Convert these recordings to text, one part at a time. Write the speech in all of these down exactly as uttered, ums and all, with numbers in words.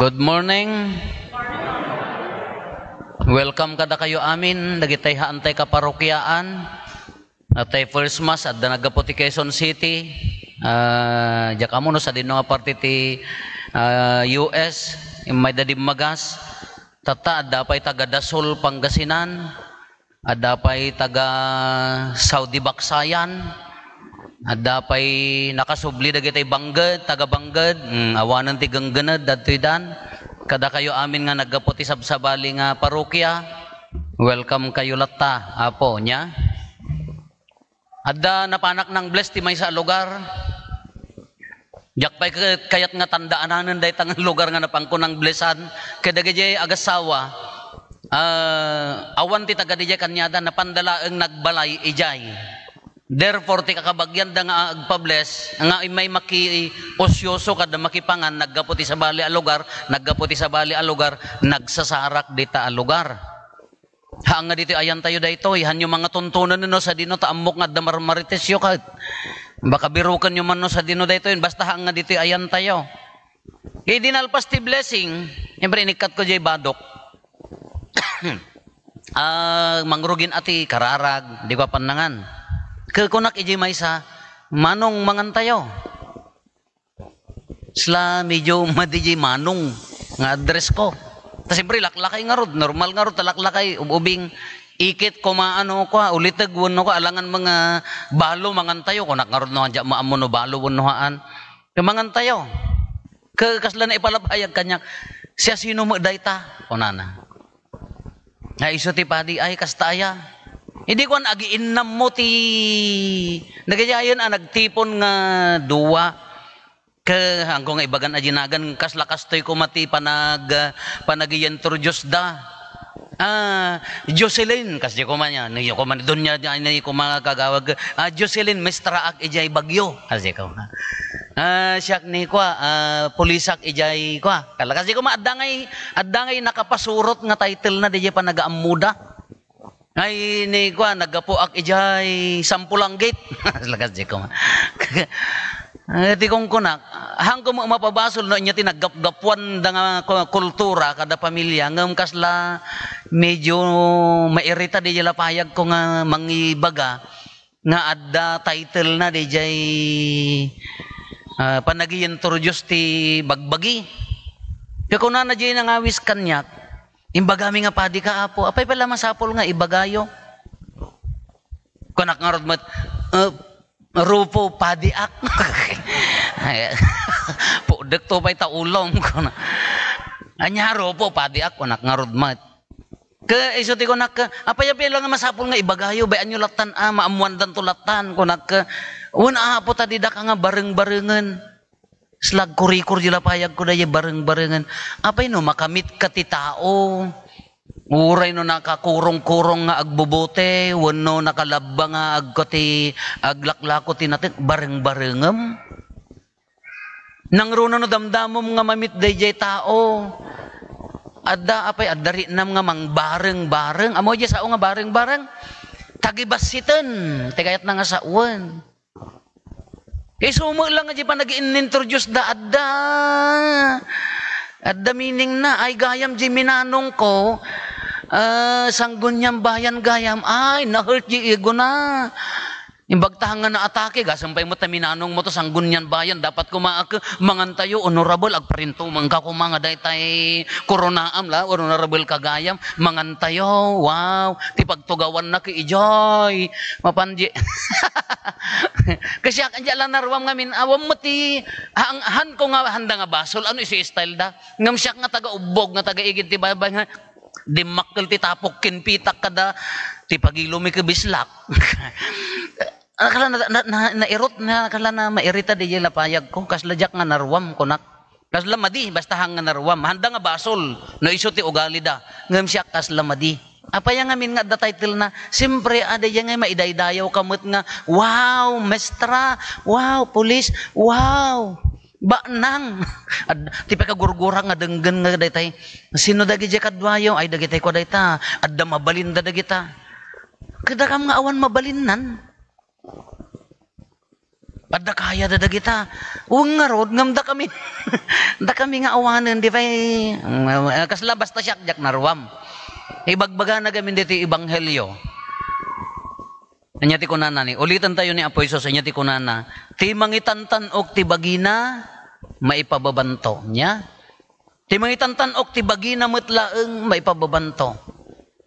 Good morning. Welcome kadakayo amin, dagitay haantay kaparokiaan. Natay first mass, adda naggapu ti Quezon City. Ah, diak ammo no sadino nga parte ti, ah, U S, immay da dimmagas. Tatta, adda pay taga Dasol, Pangasinan. Adda pay taga Saudi Baksayan. Adda pay nakasubli dagiti Banged, taga Banged. Mm, awanen ti genggened, dadtoy dan. Kadakayo amin nga naggapu ti sabsabali nga parokia, welcome kayo latta, Apo, nia? Adda napanak nang-bless ti maysa a lugar. Diak pay ket kayat nga tandaananen dayta nga lugar nga napanko nang-blessan. Kadagiti agassawa, ah, awan ti taga diay kaniada, napanda laeng nagbalay idiay. Therefore, ti kakabagianda nga agpa-bless, nga immay makiusyoso kada makipangan, naggapu ti sabali a lugar, naggapu ti sabali a lugar, nagsasarak dita a lugar. Haan nga ditoy ayantayo daytoy, hanyo mangatuntunen no sadino ta ammok nga adda marmaritesyo ket. Baka birukenyo man no sadino daytoy, basta haan nga ditoy ayantayo. Idi nalpas ti blessing, siyempre, inikkatko diay badok. Ah, mangrugin a ti kararag, di ko apannangan. Ke kunak idiay maysa, "Manong, mangantayo." Sla, medyo madi diay manong nga address ko. Ta siyempre, laklakay ngarud, normal ngarud ta laklakay, ub-ubing, ikit, koma, ano, kwa, uliteg, wenno kwa, alangan mga balo, mangantayo, kunak ngarud no, adda maammo no balo, wenno haan. Ke mangantayo. Ke kasla na ipalapayag kaniak, "Siasino met dayta?" kunana. Nga isu ti padi, "Ay, kasta aya." Idi kuan, agiinnammo ti, dagiti ayan a nagtipon nga dua. Ke, haanko nga ibagan a dinagan, kasla kastoy koma ti panag-, panagiintroduce da. Ah, Jocelyn, kas di koma nia, ni koma ni Doña, ni koma kagawag, "Ah, Jocelyn, muestraak idiay Baguio." Kas di koma. Ah, siak ni kua, ah, pulisak idiay kua. Kala kas di koma, adda ngay, adda ngay nakapasurot nga title na, diay panagaammoda. Ay, ni kua, naggapuak idiay Sampulanggit. Lakas di koma. Eh, ti kunkunak, haanko met mapabasol no ania ti naggapgapuan da nga ku-, kultura kada pamilya, ngem kasla medyo mairita diay lapayagko nga mangibaga nga adda title na diay, ah, panagiintroduce ti bagbagi. Kakunana diay nangawis kaniak, "Imbagami nga padi ka, Apo. Apay pay la masapul nga ibagayo?" Kunak ngarud met, "Eh, Rufo, padiak." Pudek to pay ta ulom, kuna. "Ania, Rufo, padiak," kunak ngarud met. Ke, isu ti kunak, ke, "Apay, apay la nga masapul nga ibagayo? Bay-anyo lattan a, maammuandanto lattan," kunak, ke, "Wen, Apo, ta didaka nga bareng-barengen." Slag kurikor di lapayagko daydi bareng-barengen. Apay no makamit ka ti tao? Uray no nakakurong-kurong nga agbubote, wenno nakalabba nga agko ti aglaklako ti natek, bareng-barengem. Nangruna no damdamom nga mamit daydiay tao. Adda, apay, adda ritnam nga mangbareng-bareng. Ammo diay sao nga bareng-bareng? Tagibassiten, ti kayatna nga sawen. Isu met lang nga di pa nag-in-introduce da, adda. Adda meaning na, ay gayam di minanong ko, ah, Sangguniang Bayan gayam, ay, na-hurt di ego na. Imbag ta nga naatake, gasem pay met ta minanong mo to, Sangguniang Bayan, dapat kumaak, mangantayo, honorable, agparintumeng ka kuma nga daytay koronaam la, honorable ka gayam, mangantayo, wow, ti pagtugawannak idiay, mapan di, kasi ak, di ala naruam ngamin, awan mo ti, hang-, han ko nga, handa nga basol, ano isu style da? Ngem siak nga taga-ubbog, nga taga-igid ti baybay nga, dimmakkel ti tapok ken pitak kada ti pagilomi ket bislak. Nakala na, na, na, nairot na, nakala na mairita di lapayag ko. Kasla diak nga naruam, kunak. Kasla madi, basta hang nga naruam. Handa nga basol, no isu ti ugali da. Ngem siak kasla madi. Apay ngamin nga adda title na, siyempre, adda nga maidaydayaw ka met nga, "Wow, mestra! Wow, pulis! Wow!" Baknang. Ad-, ti pagkagurgura nga denggen nga daytay. Sino dagiti kaduayo? Ay, dagitay ko dayta. Adda mabalinda dagita. Kadakam nga awan mabalinnan. Adda kaya da dagita. Wen ngarud, ngem dakami, dakami nga awanen, di pay, mm, kasla basta siak, diak naruam. Ibagbagana gamin ditoy ebanghelio. Ania ti kunana ni, uliten tayo ni Apo Jesus, ania ti kunana, "Ti mangitantan-ok ti bagina, maipababanto." Nia? Ti mangitantan-ok ti bagina met laeng, maipababanto.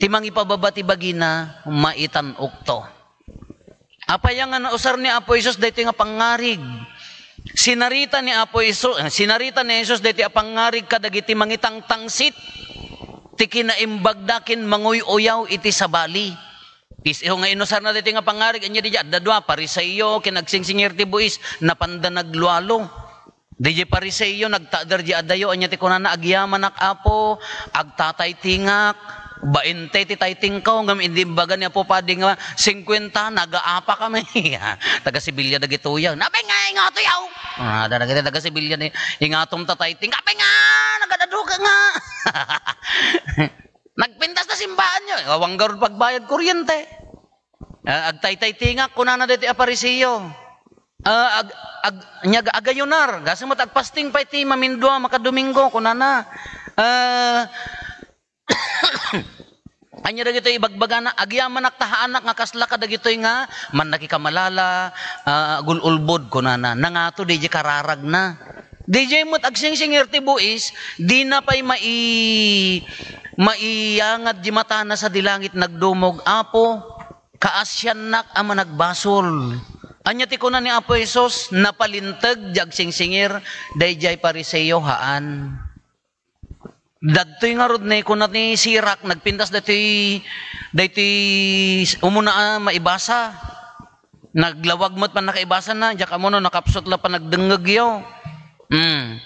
Ti mangipababa ti bagina, maitan-okto. Apay nga nausar ni Apo Jesus daytoy nga pangngarig? Sinarita ni Apo Jesus, eh, sinarita ni Jesus daytoy a pangngarig kadagiti mangitangtangsit ti kinaimbagda ken manguy-uyaw iti sabali. Is-, isu nga inusarna daytoy nga pangngarig, ania diay adda dua, Fariseo ken agsingsingir ti buis, napanda naglualo. Diay Fariseo, nagtader diay adayo, ania ti kunana, "Agyamanak, Apo, agtataytingak, bainte ti taytingko," ngem idi imbaga ni Apo Padi nga singkuenta, nagaapa kami. Taga-Sevilla dagitoy. "Apay nga, ingatoy, aw?" Ah, dagiti taga-Sevilla ni, "Ingatom ta tayting." "Apay nga, nagadaduka nga." Nagpintas ta simbaanyo. Awan ngarud pagbayad kuryente. Ah, "Agtaytaytingak," kunana daytoy a Fariseo. Ah, ag-, ag-, nia, agayunar. Gasem met agpasting pay ti mamindua makadomingo, kunana. Ah, ania dagitoy ibagbagana? "Agyamanak ta haanak nga kasla kadagitoy nga mannakikamalala, ah, agul-ulbod," kunana. Nangato diay kararagna. Diay met agsingsingir ti buis, dina pay mai-, maiyangad diay matana sadi langit nagdumog, "Apo, kaasiannak a managbasol." Ania ti kuna ni Apo Jesus? Napalinteg diay agsingsingir daydiay Fariseo? Haan. Daytoy ngarud ni kuna ni Sirak, nagpintas daytoy, daytoy umuna a maibasa. Naglawag met pannakaibasana, diak ammo no nakapsut la panagdengngegyo. Hmm.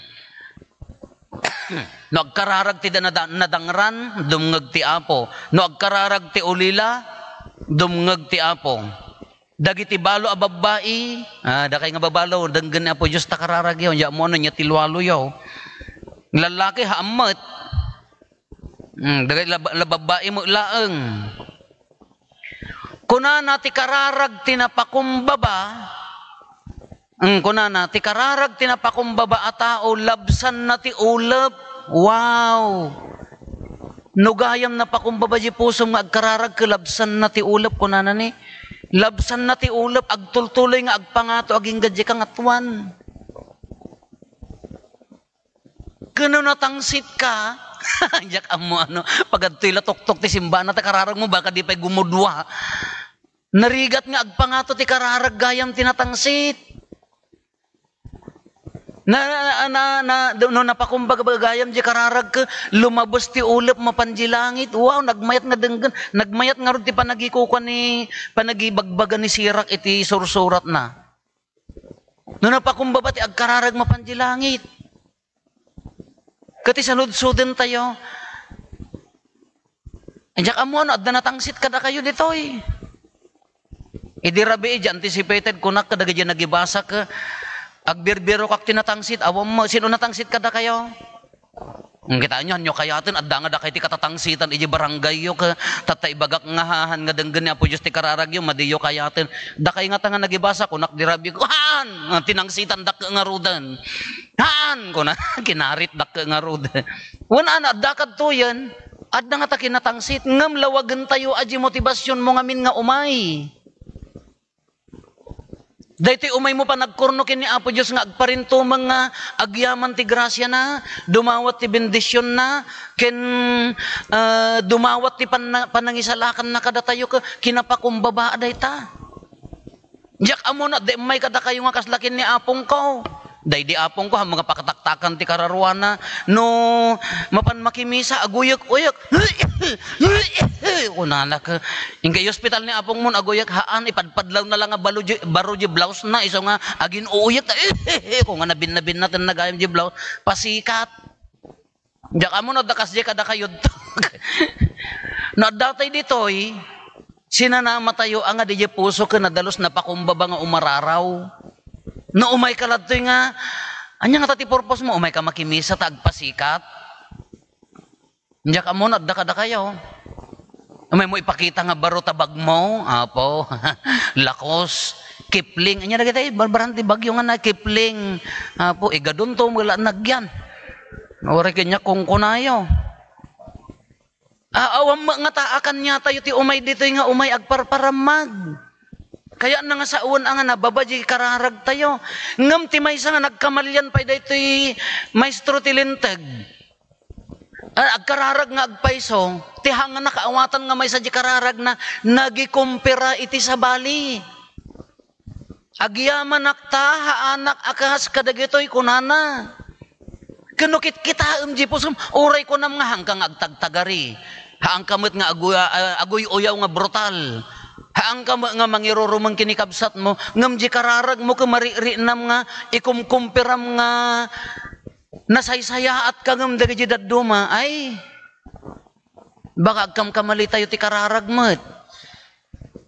No agkararag ti da-, nada-, nadangran, dumngeg ti Apo. No agkararag ti ulila, dumngeg ti Apo. Dagiti balo a babbai, ah, dakay nga babalo, denggen ni Apo Dios ta kararagyo, ania ammo no ania ti lualoyo. Lallaki, haan met. Hmm, dagiti lab-, lab-, babbai met laeng. Kunana ti kararag ti napakumbaba, mm, kunana, ti kararag ti napakumbaba a tao, labsanna ti ulep. Wow! No gayam napakumbaba diay pusom nga agkararag ket labsanna ti ulep, kunana ni, labsanna ti ulep, agtultuloy nga agpangato agingga diay kangatoan. Ken no natangsit ka, diak ammo ano, pag adtoy la tuktok ti simbaanna, ta kararagmo, baka di pay gumudua. Narigat nga agpangato ti kararag gayam ti natangsit. Na, na, na, na, no napakumbaba gayam diay kararag ket lumabes ti ulep mapan diay langit. Wow, nagmayat nga denggen, nagmayat ngarud ti panagikukua ni, panagibagbaga ni Sirak iti sursuratna. No napakumbaba ti agkararag mapan diay langit. Ket iti saludsodentayo, diak ammo no adda natangsit kadakayo ditoy. Idi rabii, diay anticipated, kunak kadagiti nagibasak, agbirbirokak ti natangsit, awan mo, sino natangsit kadakayo? Ngem kitaenyo, hanyo kayaten, adda nga dakay ti katatangsitan idiay barangayyo, ket tatta ibagak nga haan nga denggen ni Apo Dios ti kararagyo, madiyo kayaten. Dakay ngata nga nagibasak, kunak di rabii, "Haan! Ah, tinangsitandak ngaruden." "Haan!" kuna, kinaritdak ngaruden. Wen, ano, adda kadtoyen, adda ngata kinatangsit, ngem lawagentayo a diay motibasionmo ngamin nga umay. Daytoy umaymo panagkurno ken ni Apo Dios nga agparintumeng nga agyaman ti grasiana, dumawat ti bendisionna, ken, ah, dumawat ti panna-, panangisalakanna kadatayo ket kinapakumbaba dayta. Diak ammo no adda immay kadakayo nga kasla ken ni apongko. Daydi apongko, haan nga pakataktakan ti kararuana. No mapan makimisa, aguyek-uyek. Kunana ket, "Inka ospital ni apongmo, aguyek." "Haan, ipadpadlawna la nga balo diay, baro diay blouse na, isu nga agin-uyek." Kunana, binnabinnatenna gayam diay blouse. Pasikat. Diak ammo no adda kasdiay kadakayo. No adda tay ditoy, sinanamatayo a nga diay puso ket nadalus napakumbaba nga umararaw. No umayka ladtoy nga, ania ngata ti purposemo? Umayka makimisa ta agpasikat? Diak ammo no adda kadakayo. Umaymo ipakita nga baro ta bagmo, apo. Lakos. Kipling. Ania dagiti barbaraan ti bagyo nga na Kipling. Apo, igadunto, mula nagyan. Uray kanya kungkunayo. Aawam met nga ta, a kaniatayo ti umay ditoy nga umay agparparammag. Kayatna nga sawen a nga nababa di kararagtayo. Ngem ti maysa nga nagkamalian pay daytoy maestro ti linteg. Ah, agkararag nga agpayso, ti hang nga nakaawatan nga maysa di kararagna, nagikumpira iti sabali. Agyamanak ta, haanak a kas kadagitoy, kunana. Ken no kitkitaem di pusom, uray kunam nga haanka nga agtagtagari. Haanka met nga agu-, ah, aguy-uyaw nga brutal. Haanka met nga mangirurumeng ken ni kabsatmo, ngem di kararagmo ket mariknam nga ikumkumpiram nga nasaysayaatka ngem dagiti dadduma. Ay, baka agkamkamali tayo ti kararag met.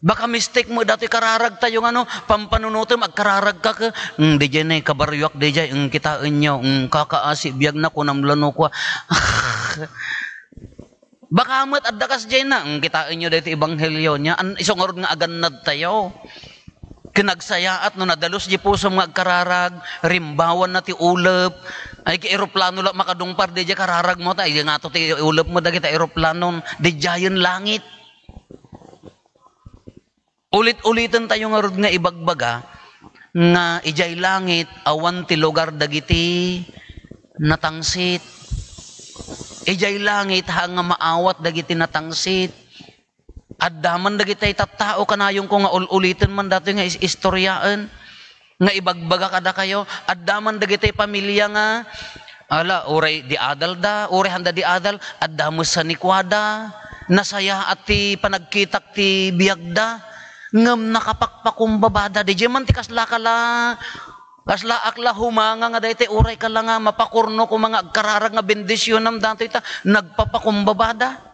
Baka mistake met datoy kararag tayo nga no, pampanunutem, agkararag ka ke, "Mm, didiay ne, kabaryoak didiay, mm, kitaenyo, mm, kakaasi biagna, kunam lano kua." Baka met adda kasdiay na, mm, kitaenyo daytoy ebanghelio niya, an-, isu ngarud nga agannad tayo. Ken nagsayaat no nadalus di pusom nga agkararag, rimbawan na ti ulep, ay, ki eroplano la makadungpar, didiay kararag mo ta, ay, ngato ti ulep mo, dagiti eroplanon, didiayen langit. Ulit-uliten tayo ngarud nga ibagbaga nga idiay langit awan ti lugar dagiti natangsit. Idiay langit, haan nga maawat dagiti natangsit. Adda man dagiti tattao, kanayonko nga ul-uliten man datoy nga is-, istoryaen. Nga ibagbaga kadakayo, adda man dagiti pamilia nga, ala, uray di adal da, uray handa di adal, adda met sanikuada, nasayaat ti panagkitak ti biagda, ngem nakapakpakumbabada. Didiay man ti kasla kala, kasla akla humanga nga daytoy uray kala nga mapakurno koma nga agkararag nga bendisionam datoy ta nagpapakumbabada.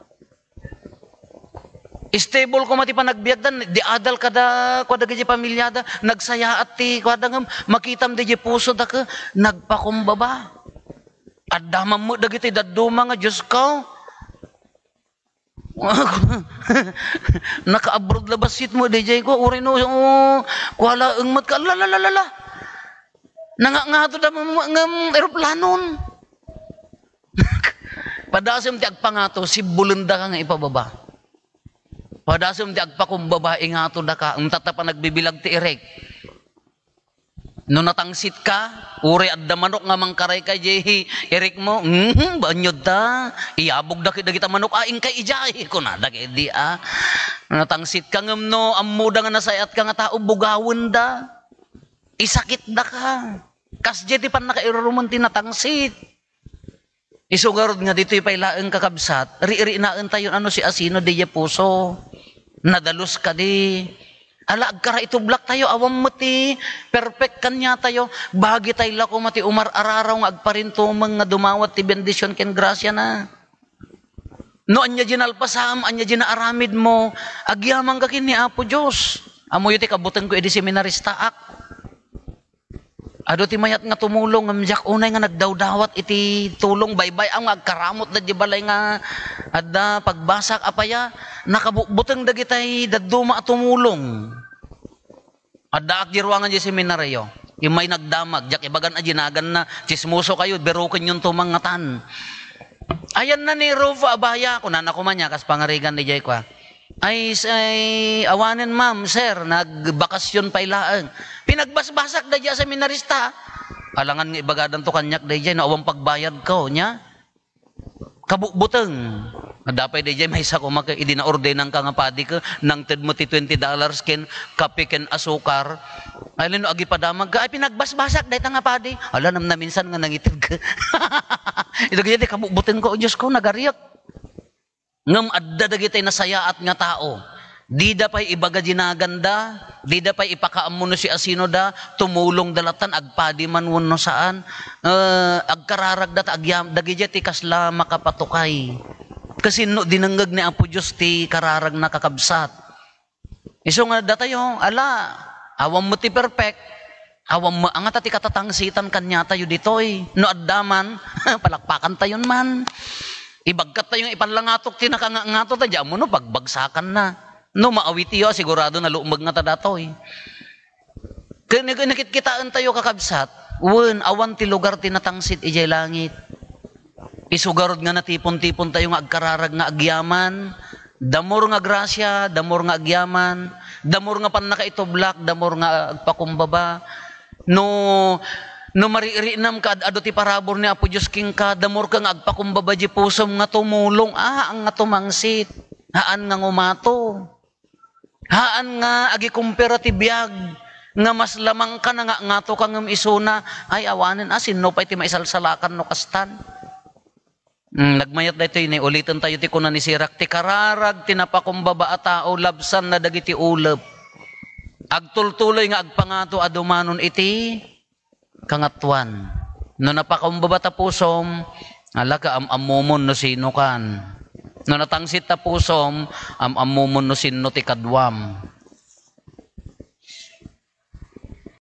Stable koma ti panagbiagda, di adal kada, kua dagiti pamiliada, nagsayaat ti kuada ngem, makitam di pusoda ke, nagpakumbaba. Adda man met dagiti dadduma nga, Dios ko. Naka-abroad la bassit mo, didiay ko, uray no, kua laeng met ka, la, la, la, la, la. Nangangato da mo, ngem eroplanon. Padasem ti agpangato, sibbulenda ka nga ipababa. Padasem ti agpakumbaba, ingato da ka, untat ta panagbibilag ti irek. No natangsit ka, uray adda manok nga mangkaray ka, di irek mo, "Mhm, banyod ta, iyabog da ki dagita manok, a, inkay idiay," kunada kay di, a. No natangsit ka, ngem no ammoda nga nasayaat ka nga tao, bugawen da. Isakit da ka. Kasdiay ti pannakairurumen ti natangsit. Isu ngarud nga ditoy pay laeng, kakabsat, riirinaentayon a no siasino diay puso. Nadalus kadi. Ala, agkaraitublak tayo, awan met ti perfect kaniatayo. Bagitay la koma ti umar-araraw nga agparintumeng nga dumawat ti bendision ken grasiana. No ania di nalpasam, ania di naaramidmo, agyamanka ken ni Apo Dios. Ammoyo ti kabutengko idi seminaristaak. Adu ti mayat nga tumulong, ngem diak unay nga nagdawdawat iti tulong. Baybay-am nga agkaramutda di balay nga adda pagbasak, apay a, nakabutbuteng dagitay dadduma a tumulong. Addaak di ruangan di seminario. Immay nagdamag, diak ibagan a dinaganna, tsismoso kayo, birukenyon to mangngatan. Ayanna ni Rufo, abaya, kunana koma nia, kas pangarigan diay kua. Ay, s-, ay, awanen, ma'am, sir, nagbakasyon pay laeng. Pinagbasbasak daydiay a seminarista. Alangan nga ibagadanto kaniak daydiay, no awan pagbayadko, nia? Kabutbuteng. Adda pay daydiay maysa koma ket idi naordenanka nga padi ket nangted mo ti twenty dollars ken kape ken asukar. Ay, no agipadamagka, ay, pinagbasbasak dayta nga padi. Ala, namnaminsan nga nangited ka. Ito kaya ti kabutbutengko, Dios ko, nagariak. Ngem adda dagiti nasayaat nga tao. Dida pay ibaga dinaganda, dida pay ipakaammo no siasinoda, tumulongda latta, agpadi man wenno saan, eh, agkararagda ta agyam-, dagiti ti kasla makapatukay. Kasinno dinengngeg ni Apo Dios ti kararagna, kakabsat. Isu nga datayo, ala, awan met ti perfect, awan met, ania ti katatangsitan kaniatayo ditoy. No adda man, palakpakantayon man. Ibagkattayo nga ipallangatok ti nakangangato, ta di ammo no pagbagsakanna. No maawitiyo, sigurado nalumeg ngata datoy. Ken nag-, nakitkitaentayo, kakabsat, wen, awan ti lugar ti natangsit idiay langit. Isu garud nga natipon-tipon tayo nga agkararag nga agyaman, damor nga grasia, damor nga agyaman, damor nga pannakaitublak, damor nga agpakumbaba. No, no maririinam ka ad-adu ti parabur ni Apo Dios kenka, damor ka nga agpakumbaba di pusom nga tumulong, ah, nga tumangsit, haan nga ngumato. Haan nga agikumpara ti biag nga mas lamang ka na nga ngato ka ngem isuna, ay awanen, ah, sinno pay ti maisalsalakan no kastan? Mm, nagmayat daytoy ni, uliten tayo ti kuna ni Sirak, ti kararag ti napakumbaba a tao, labsanna dagiti ulep. Agtultuloy nga agpangato a dumanon iti kangatoan. No napakumbaba ta pusom, alaka am-ammomon no sino kan. No natangsit ta pusom, am-ammomon no sinno ti kaduam.